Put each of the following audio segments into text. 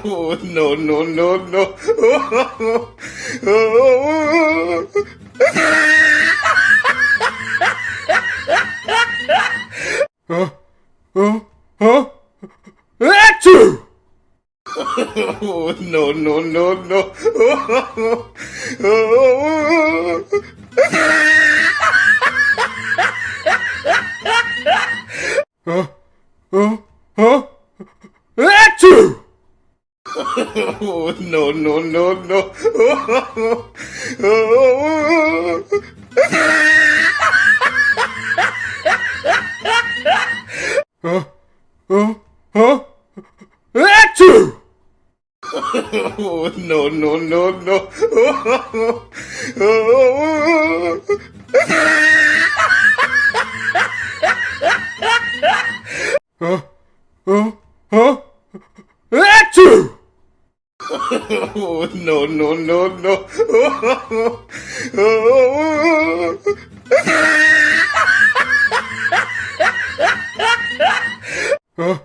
Oh, no, no, no, no. Oh, Huh? Huh? Huh? Achoo! oh, no, no, no, no. Oh, Huh? Huh? Huh? Achoo! oh, no, no, no, no. Oh, Huh? Huh? Huh? Achoo! oh, no, no, no, no. Oh, Huh? Huh? Huh? Achoo! oh, no, no, no, no. Oh, Huh?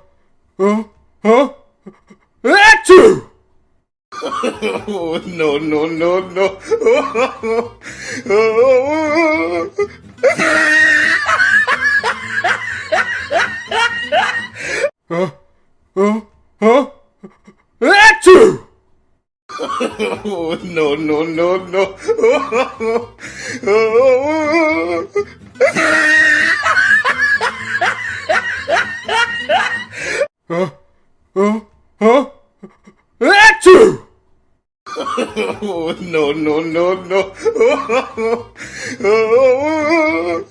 Huh? Huh? Achoo! oh, no, no, no, no. Oh, Huh? Huh? Huh? Achoo! oh, no, no, no, no. Oh, Huh? Huh? Huh? Achoo! oh, no, no, no, no. Oh,